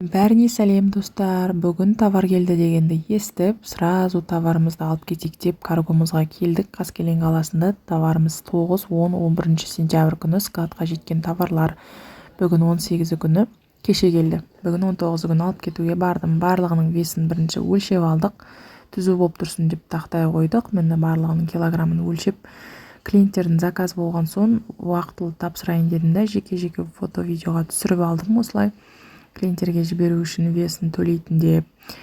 Бәріне сәлем, достар! Бүгін товар келді дегенді естіп, сразу товарымызды алып кетейік деп каргомызға келдік. Қаскелең қаласында товарымыз 9, 10, 11 сентябрь күні складқа жеткен товарлар. Бүгін 18 күні, кеше келді. Бүгін 19 күні алып кетуге бардым. Барлығының весін бірінші өлшеп алдық, түзу болып тұрсын деп тақтай қойдық. Міне, барлығының килограммын өлшеп, клиенттердің заказ болған соң, уақытылы тапсырайын дедім да, жеке жеке фото, видеоға түсіріп алдым осылай, клиенттерге жіберу үшін, весін төлейтін деп.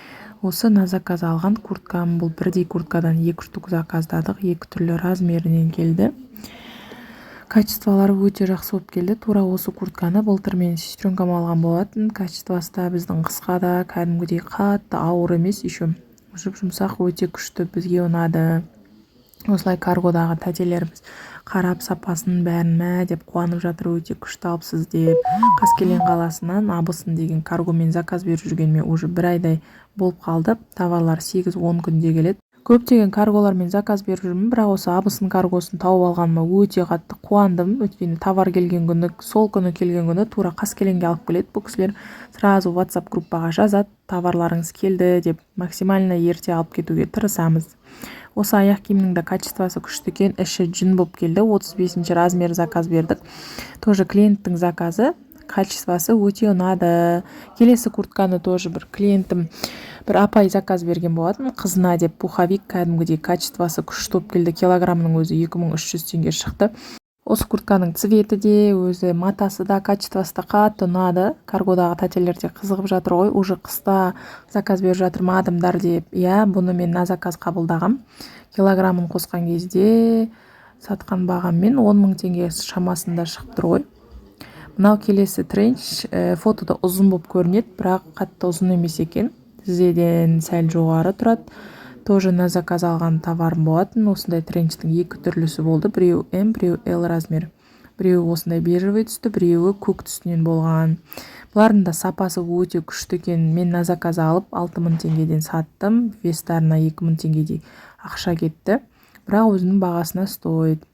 Осы на заказ алған курткам. Бұл бірдей курткадан екі штук заказдадық, екі түрлі размерінен келді. Качестволары өте жақсы болып келді. Тура осы куртканы былтыр менің сестренкам алған болатын. Качествосы да біздің қысқа да кәдімгідей қатты ауыр емес, еще жұп жұмсақ, өте күшті, бізге ұнады. Осылай каргодағы тәтелеріміз қарап, сапасын бәрін мә деп қуанып жатыр, өте күшті алыпсыз деп. Қаскелең қаласынан Абысын деген каргомен заказ беріп жүргеніме уже бір айдай болып қалды. Товарлар 8-10 күнде келеді. Көптеген карголармен заказ беріп жүрмін, бірақ осы Абысын каргосын тауып алғаныма өте қатты қуандым. Өйткені товар келген күні, сол күні келген күні тура Қаскелеңге алып келеді бұл кісілер. Сразу WhatsApp группаға жазады, товарларыңыз келді деп. Максимально ерте алып кетуге тырысамыз. Осы аяқ киімнің де качествосы күшті екен, іші жүн болып келді. 35 размер заказ бердік, тоже клиенттің заказы. Качествосы өте ұнады. Келесі куртканы тоже бір клиентім, бір апай заказ берген болатын қызына деп. Пуховик, кәдімгідей качествосы күшті болып келді. Килограммның өзі 2300 теңге шықты. Осы куртканың цветі де, өзі матасы да, качествосы да қатты ұнады. Каргодағы тәтелер де қызығып жатыр ғой, уже қыста заказ беріп жатыр ма адамдар деп. Иә, бұны мен на заказ қабылдағам. Килограммын қосқан кезде сатқан бағаммен 10 000 теңге шамасында шығып тұр ғой. Мынау келесі тренч. Фотода ұзын болып көрінеді, бірақ қатты ұзын емес екен, тізеден сәл жоғары тұрады. Тоже на заказ алған товарым болатын. Осындай тренчтің екі түрлісі болды: біреуі М, біреуі Л размер. Біреуі осындай бежевый түсті, біреуі көк түсінен болған. Бұлардың да сапасы өте күшті екен. Мен на заказ алып, 6000 теңгеден саттым. Вестарына 2000 теңгедей ақша кетті, бірақ өзінің бағасына стоит.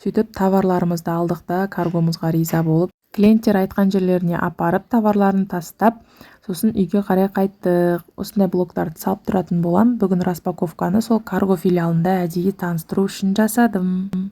Сөйтіп товарларымызды алдық та, каргомызға риза болып, клиенттер айтқан жерлеріне апарып, товарларын тастап, сосын үйге қарай қайттық. Осындай блогтарды салып тұратын боламын. Бүгін распаковканы сол карго филиалында әдейі таныстыру үшін жасадым.